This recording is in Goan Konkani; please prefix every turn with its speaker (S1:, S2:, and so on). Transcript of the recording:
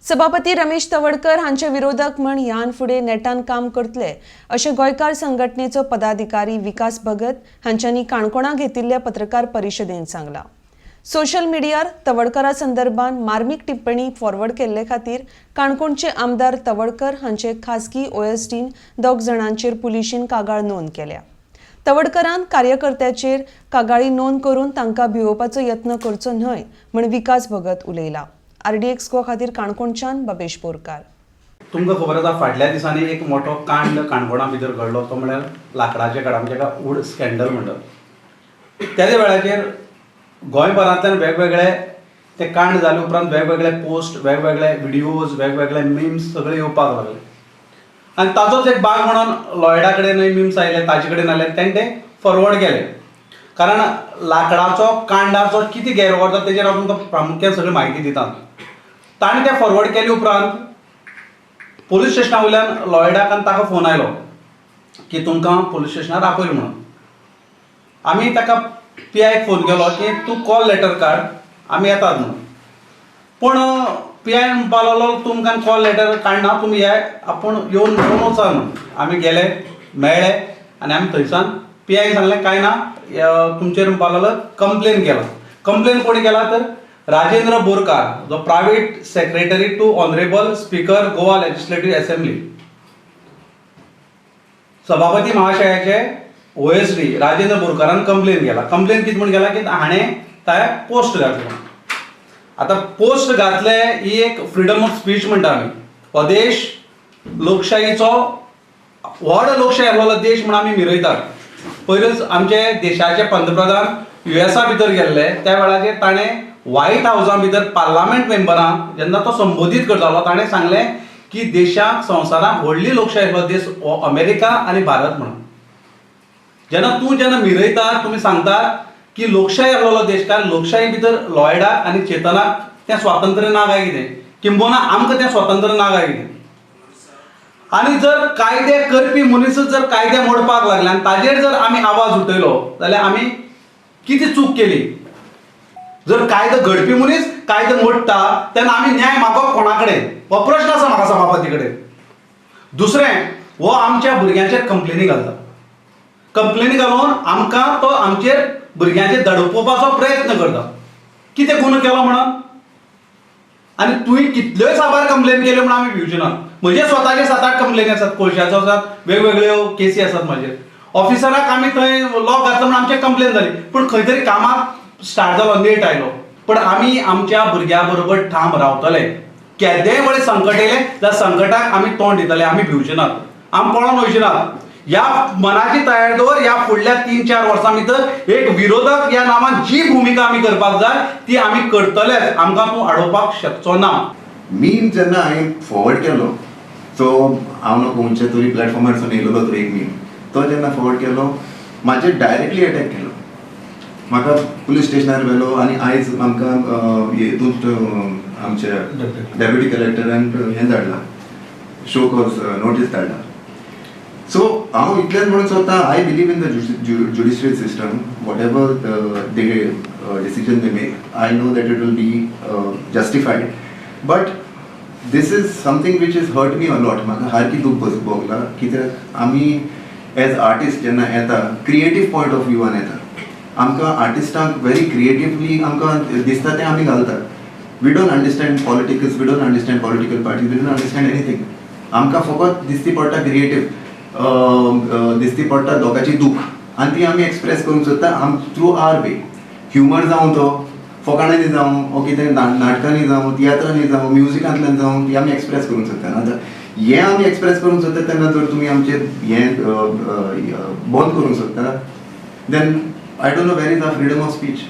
S1: सभापती रमेश तवडकर हांचे विरोधक म्हण ह्यान फुडें नेटान काम करतले अशें गोंयकार संघटनेचो पदाधिकारी विकास भगत हांच्यांनी काणकोणा घेतिल्ल्या पत्रकार परिशदेंत सांगलां. सोशल मिडियार तवडकरा संदर्भात मार्मीक टिप्पणी फॉरवर्ड केल्ले खातीर काणकोणचे आमदार तवडकर हांचे खासगी ओएसडीन दोग जाणांचेर पुलिशेन कागाळ नोंद केल्या. तवडकरान कार्यकर्त्याचेर कागाळी नोंद करून तांकां भिवोवपाचो यत्न करचो न्हय म्हण विकास भगत उलयला. आरडीएक्स गोवा खातीर काणकोणच्यान बबेश बोरकार.
S2: तुमकां खबर आसा, फाटल्या दिसांनी एक मोठो कांड काणकोणा भितर घडलो, तो म्हळ्यार लांकडाचे काड, आमचे ताका वूड स्कँडल म्हणटात. त्याच वेळाचेर गोंयभरांतल्यान वेगवेगळे ते कांड जाले उपरांत वेगवेगळे पोस्ट, वेगवेगळे विडियोज, वेगवेगळे मिम्स सगळे येवपाक लागले आनी ताचोच एक भाग म्हणून लॉयडा कडेनूय मिम्स आयले, ताजे कडेन आयले, तेणें ते फॉरवर्ड केले. कारण लांकडाचो कांडाचो कितें गैरवापर जाता तेजेर हांव तुमकां प्रामुख्यान सगळी म्हायती दिता. ताणें तें फॉरवर्ड केले उपरांत पोलीस स्टेशना वयल्यान लॉयडाक आनी ताका फोन आयलो की तुमकां पोलीस स्टेशनार आपयलो म्हणून. आमी ताका पी आयक फोन केलो की तूं कॉल लेटर काड, आमी येतात म्हणून. पूण पी I म्हणपाक लागलो, तुमकां कॉल लेटर काडना, तुमी हे आपूण येवन मेळून वचा म्हणून. आमी गेले, मेळ्ळे आनी आमी थंयसान पी आयन सांगलें, कांय ना, तुमचेर म्हणपाक लागलो कंप्लेन केला. कंप्लेन कोणी केला तर राजेंद्र बोरकार, जो private secretary to honourable speaker, Goa Legislative Assembly, सभापती महाशयाचे ओएसडी राजेंद्र बोरकारान कंप्लेन केला. कंप्लेन कितें म्हूण केला की हाणें ताय पोस्ट घातलो. आतां पोस्ट घातले ही एक फ्रिडम ऑफ स्पीच म्हणटा आमी. हो देश लोकशाहीचो, व्हड लोकशाही आसलेलो देश म्हूण आमी मिरयतात. पयरूच आमचे देशाचे पंतप्रधान युएसा भितर गेल्ले, त्या वेळाचेर ताणें व्हायट हावजा भितर पार्लामेंट मेंबरांक जेन्ना तो संबोधीत करतालो, ताणें सांगलें की देशाक, संवसाराक व्हडली लोकशाही आसलो देश हो अमेरिका आनी भारत म्हणून. जेन्ना तूं जेन्ना मिरयता, तुमी सांगता की लोकशाही आसलेलो देश, कारण लोकशाही भितर लॉयडाक आनी चेतनाक तें स्वातंत्र्य ना काय कितें, किंबहुना आमकां तें स्वातंत्र्य ना काय कितें? आनी जर कायदे करपी मनीसच जर कायदे मोडपाक लागले आनी ताजेर जर आमी आवाज उठयलो जाल्यार आमी कितें चूक केली? जर कायदो घडपी मनीस कायदो मोडटा तेन्ना आमी न्याय मागप कोणा कडेन, हो प्रश्न आसा म्हाका सभापती कडेन. दुसरें, हो आमच्या भुरग्यांचेर कंप्लेनी घालता. कंप्लेनी घालून आमकां तो आमचेर भुरग्यांचेर दडपोवपाचो प्रयत्न करता. कितें गुन्हो केलो म्हणून? आनी तुवें कितल्योय साबार कंप्लेन केल्यो म्हणून आमी भिवचे ना. म्हजे स्वताचे सात आठ कंप्लेनी आसात, कोळशाचो आसात, वेगवेगळ्यो केसी आसात म्हाजेर. ऑफिसराक आमी थंय लॉक घातलो म्हणून आमचे कंप्लेन जाली, पूण खंय तरी कामाक स्टार्ट जालो, नेट आयलो. पण आमी आमच्या भुरग्या बरोबर ठाम रावतले. केदेंय व्हडलें संकट येयलें जाल्यार संकटाक आमी तोंड दितले. आमी भिवचे नात, आमी पळोवन वयचे नात. ह्या मनाची तयारी दवर. ह्या फुडल्या 3-4 वर्सां भितर एक विरोधक ह्या नामान जी भुमिका आमी करपाक जाय ती आमी करतलेच. आमकां तूं आडोवपाक शकचो ना.
S3: मीम जेन्ना हांवें फॉरवर्ड केलो, सो हांव न्हू खंयच्या तरी प्लॅटफॉर्मारसून येयलेलो तो एक मीम, तो जेन्ना फॉरवर्ड केलो, म्हाजेर डायरेक्टली अटॅक केलो. म्हाका पुलीस स्टेशनार व्हेलो आनी आयज आमकां हितून आमच्या डेप्युटी कलेक्टरान हें धाडलां, शो कॉज नोटीस धाडला. सो हांव इतलेंच म्हणून सोदता, I believe in the judicial system. Whatever they decision they make, I know that it will be justified, but this is something which is hurt me a lot. म्हाका सारकी दूख बस भोगला, कित्याक आमी एज आर्टिस्ट जेन्ना येता, क्रिएटीव पॉयंट ऑफ व्यूवान येता. आमकां आर्टिस्टांक व्हेरी क्रिएटिवली आमकां दिसता तें आमी घालतात. We don't understand politics, we don't understand political parties, we don't understand anything. आमकां फकत दिसती पडटा क्रिएटीव, दिसती पडटा लोकांची दूख आनी ती आमी एक्सप्रेस करूंक सोदता आम थ्रू are way. Humour जावं, तो फकाणांनी जावं, ओ कितें नाटकांनी जावं, तियात्रांनी जावं, म्युजिकांतल्यान जावं, ती आमी एक्सप्रेस करूंक सोदता. आतां हें आमी एक्सप्रेस करूंक सोदता तेन्ना जर तुमी आमचेर हें बंद करूंक सोदता, then I don't know where is our freedom of speech.